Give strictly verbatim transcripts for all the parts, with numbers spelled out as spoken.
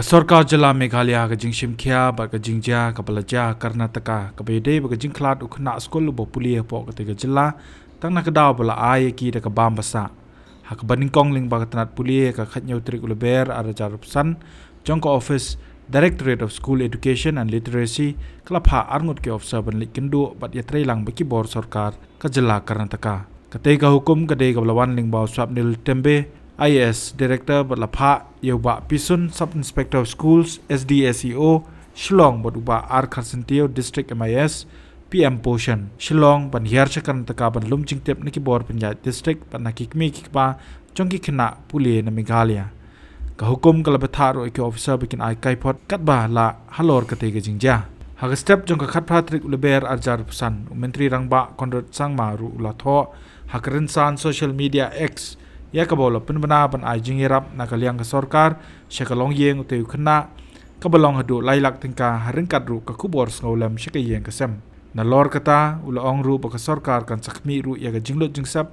Sorkar Jylla Meghalaya ka jingshim khia bad ka jingjia kaba la jia ha Karnataka kaba ïadei bad ka jingkhlad u khynnah skul uba pule hapoh katei ka jylla, tang na ka daw ba la ai ïa ki da ka bam ba sah. Ha kaba nyngkong lyngba ka tnat pule ha ka khathynñiew tarik u Lber arhajar arphew san, jong ka office Directorate of School Education and Literacy ka la phah arngut ki officer ban leit kynduh bad ïatreilang bad ki bor sorkar ka jylla Karnataka. Katei ka hukum ka dei kaba la wan lyngba u Swapnil Tembe, I A S Director, bad la phah ïa u Bah Pisun, Sub Inspector of Schools, S D S E O, Shillong, bad u Bah R Kharsyntiew, District M I S, P M Poshan, Shillong, ban hiar sha Karnataka ban lum jingtip na ki bor pynïaid district bad na ki kmie ki kpa jong ki khynnah pule na Meghalaya. Ka hukum ka la bthah ruh ïa ki officer ba kin ai kaiphod katba lah halor katei ka jingjia. Ha ka step jong ka khatphra tarik u Lber arhajar arphew san, u Myntri Rangbah Conrad Sangma ruh u la thoh ha ka rynsan social media X, ïa kaba u la pynbna ban ai jingïarap na ka liang ka sorkar sha ka longïing utei u khynnah, kaba long haduh lai lak tyngka, ha ryngkat ruh ka khubor sngewlem sha ka ïing ka sem. Nalor kata, u la ong ruh ba ka sorkar kan sa khmih ruh ïa ka jinglut jingsep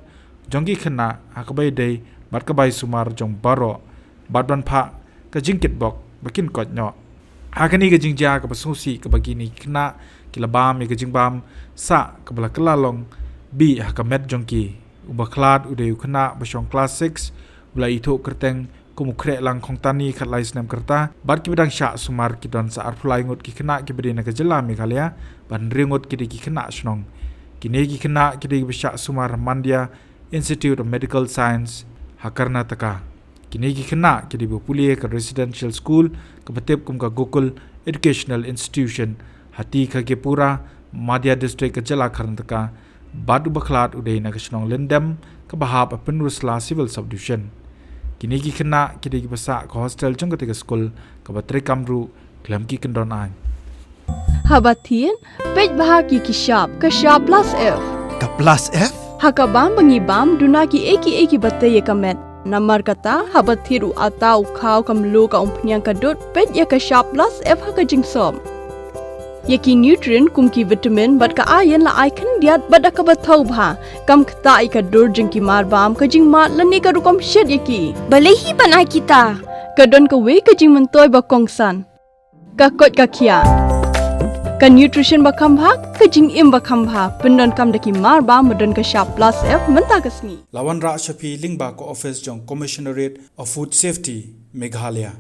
jong ki khynnah ha kaba ïadei bad ka bai sumar jong baroh, bad ban phah ka jingkitbok ba kin koit noh. Ha kane ka jingjia kaba sngewsih kaba kine ki khynnah ki la bam ïa ka jingbam sah kaba la kylla long bih ha ka met jong ki. U bakhlad u dei u khynnah ba shong klas six, u la ithuh kyrteng kum u Khrehlang Khongtani, khatlai snem ka rta, bad kiba dang shah sumar ki don sa arphew lai ngut ki khynnah kiba dei na ka jylla Meghalaya, bad hynriew ngut ki dei ki khynnah shnong. Kine ki khynnah ki dei kiba shah sumar ha Mandya Institute of Medical Science ha Karnataka. Kine ki khynnah ki dei ba pule ha ka residential school kaba tip kum ka Gokul Educational Institution ha T Khagepura, Mandya District, ka jylla Karnataka, bad u bakhlad u dei na ka shnong Lyndem kaba hap ha Pynursla Civil Subdivision. Kine ki khynnah ki dei kiba sah ha ka hostel jong katei ka skul kaba treikam ruh khlem ki kyndon aiñ. Haba thied, peit bha ïa ki shap, ka shap plus F. Ka plus F? Ha ka bam ba ngi bam, duna kiei kiei kiba tei ïa ka met. Namar kata, haba thied u atta, u khaw, ka mluh, ka umphniang, ka dud, peit ïa ka shap plus F ha ka jingsop. Ïa ki nutrient kum ki vitamin bad ka iron la ai khyndiat bad da kaba thaw bha. Kam ktah ïa ka dur jong ki marbam, ka jingmad lane ka rukom shet ïa ki. Balei hi ban ai kita? Ka don kawei ka jingmyntoi ba kongsan. Ka koit ka khiah. Ka nutrition ba kham bha, ka jingim ba kham bha. Pyndonkam da ki marbam ba don ka shap plus F mynta ka sngi. La wanrah sha phi lyngba ka office jong Commissionerate of Food Safety, Meghalaya.